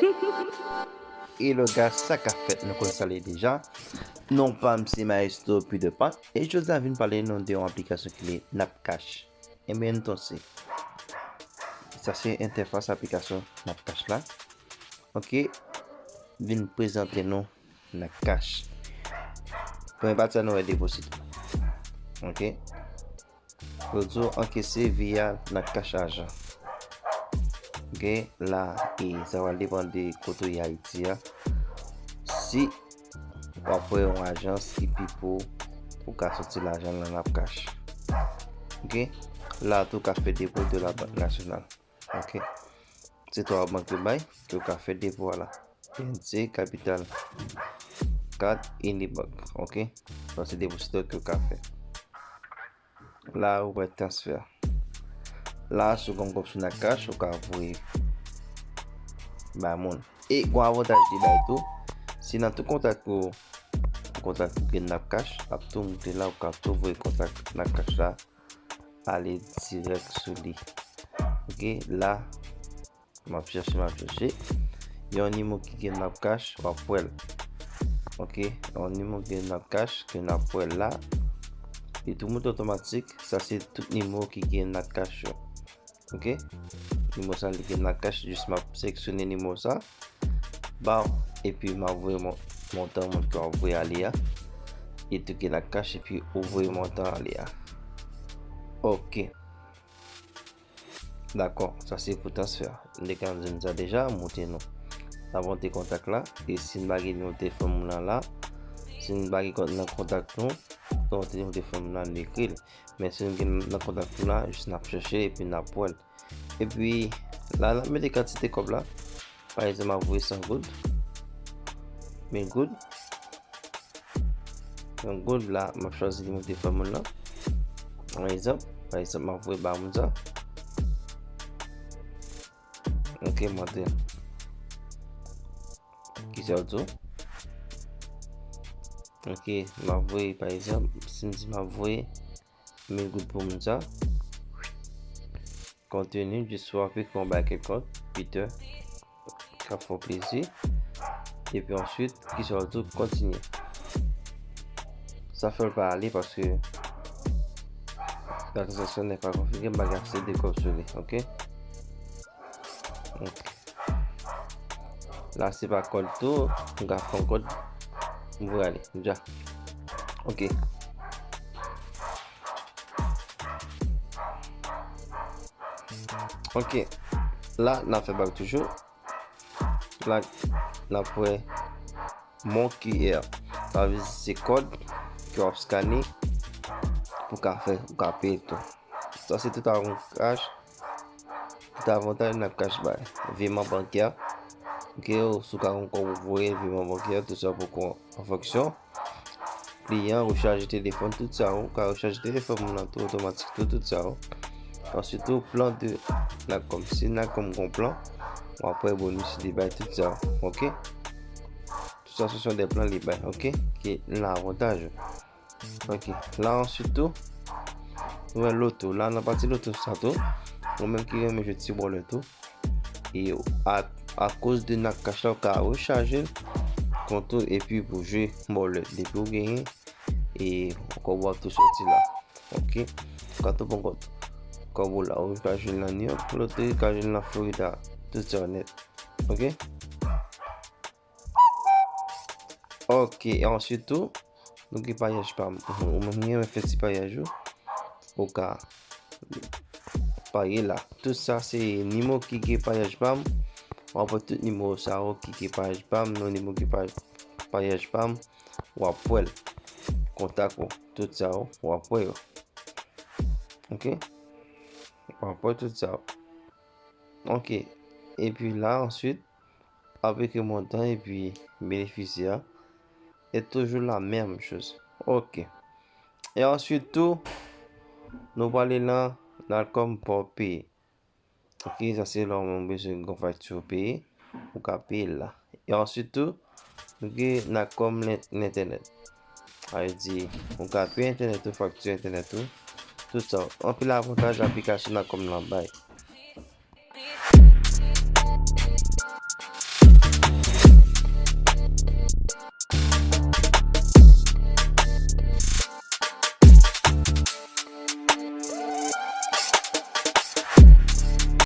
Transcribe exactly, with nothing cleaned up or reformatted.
Hello guys, sa k ap fèt, nou konn sa l ye deja. Non pa m se Maestro Peter Pan e jodi a vin pale nou de yon aplikasyon ki rele Napcash. Ebyen, nou se. Sa se entèfas aplikasyon Napcash la. Ok, vin prezante nou Napcash. Premye pati a nou wè deposit. Ok. Yo di w ankese via Napcash ajan. Ok, la e sa pral depann de kote w ye Ayiti a. Si w ap wè yon ajans ki pi pou ou ka soti lajan nan Napcash. Ok, la tou ka fè depo de la Bank Nasyonal. Ok, se twa bank yo bay ke w ka fè depo a la. P N C, Capital, Kat, Unibank. Ok, sa se deposito ke w ka fè. La ou wè transfè. La si w gen kòb sou Napcash ou ka voye bay moun. E gon avantaj li bay tou, si nan tout kontak ou, kontak ou gen Napcash, l ap tou montre la, ou ka tou voye kontak Napcash la ale dirèk sou li. Ok, la m ap chèche, m ap chèche. Yon nimewo ki gen Napcash, w ap wè l. Ok, yon nimewo ki gen Napcash ke n ap wè la. Li tou moute otomatik. Sa se tout nimewo ki gen Napcash yo. Ok, nimewo sa li gen Napcash, jis m ap seleksyone nimewo sa. Ba w, epi m ap voye mon-, montan moun ke w ap voye ale a. Li tou gen Napcash epi ou voye montan ale a. Ok. Dakò, sa se pou transfè a. M te ka di nou sa deja, m montre nou. N ap montre kontak la. E si n pa gen nimewo telefòn moun nan la, si n pa gen kont-, nan kontak nou, n ap montre nimewo telefòn moun nan, n ekri l. Men si n gen nan kontak nou la, jis n ap chèche epi n ap wè l. Epi la, n ap mete kantite kòb la. Pa egzanp, m ap voye san goud. Mil goud. Yon goud la, m ap chwazi nimewo telefòn moun nan. Yon egzanp, pa egzanp, m ap voye ba moun sa. Ok, m antre. Kisa w di w? Ok, m ap voye, pa egzanp, si m di m ap voye mil goud pou moun sa. Kontini, jis w ap ekri yon bagay kèlkonk, Peter, k ap fè w plezi. Epi answit, kisa w di w? Kontinye. Sa fè l pa ale paske la tranzaksyon n'est pas confirmée, m pa gen ase de kòb sou li, ok? Ok. La se pa kòd tou, m ka fè yon kòd, m voye ale, dja. Ok. Ok. La, n ap fè bak toujou. La, n ap wè mon Q R. Sa vle di se kòd ke w ap skane pou ka fè, ou ka peye tou. Sa se tout avantaj, tout avantaj Napcash bay. Viman bankè. Ok, ou si w ka gon kòb ou voye, viman bankè, tout sa pou kon an fonksyon. Kliyan, rechaje telefòn, tout sa ou ka rechaje telefòn moun nan tou otomatik tou, tout sa ou. Answit tou, plan de Nacom. Si Nacom gon plan, w ap wè bonis li bay, tout sa ou. Ok? Tout sa se sou de plan li bay, ok? Ki nan avantaj ou. Ok. La answit tou, nou wè loto. La nan pati loto sa tou, ou menm ki renmen jwe ti bòlè tou. E a, akoz de Napcash la, ou ka rechaje l kont ou epi pou jwe bòlè. Depi ou genyen, e kòb ou ap tou soti la. Ok. Ou ka tou pran kòb, kòb ou la. Ou ka jwe l nan New York Lottery, ou ka jwe l nan Florida. Tout sa nèt. Ok. Ok, e answit tou, nou gen paryaj pa m. Ou menm ki renmen fè ti paryaj ou, ou ka parye la. Tout sa se nimewo ki gen paryaj pa m. W ap wè tout nimewo sa yo ki gen paryaj pa m, non nimewo ki gen pa-, paryaj pa m. W ap wè l. Kontak ou, tout sa yo, w ap wè yo. Ok? W ap wè tout sa yo. Ok. Epi la, answit, ap ekri montan epi benefisye a. E toujou la menm choz. Ok. E answit tou, nou prale nan Nacom pou peye. Ok, sa se lè w menm bezwen gon fakti ou peye, ou ka peye l la. E answit tou, nou gen Nacom len-, lentènèt. Sa vle di, ou ka peye entènèt ou, fakti entènèt ou, tout sa. Anpil avantaj aplikasyon Nacom nan bay.